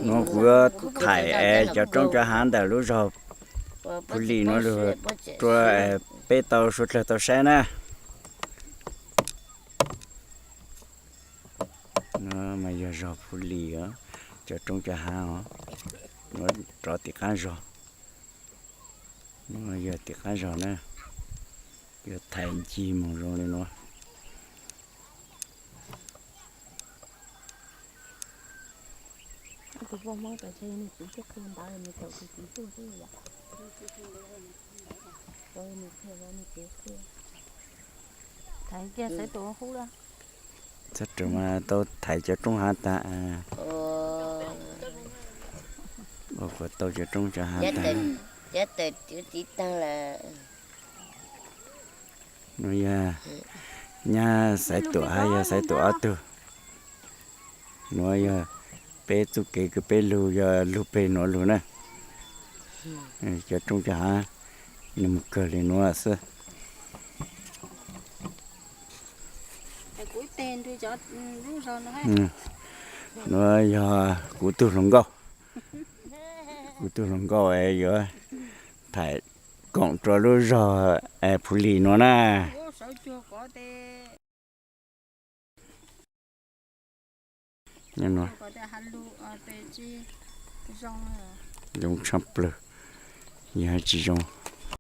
Nuav kuv yuav thaij cov roob cov hav ntawm lub zog Phu Lis nuav lug rua peb tau suav dlawg tau saib na. Nuav mas yog zog Phu Lis os, cov roob cov hav os. Nuav rov tim qab zog, nuav yog tim qab zog na, yog thaij ncig moog zoo li nuav. Txhob rau mas tau thaij cov roob hav tag, ua puas tau cov roob cov hav tag. Nuav yog nyab Xaiv Tuam hab yog Xaiv Tuam ob tug. Nuav yog peb txuj kev kws peb lug yog lug peg nuav lug na. Cov roob cov hav nws mus kawg li nuav xwb. Nuav yog kuv tug hluas nkauj, kuv tug hluas nkauj yuav thaij koom rua lub zog Phu Lis nuav na. Zoo tshaj plawg, yog tsis zoo.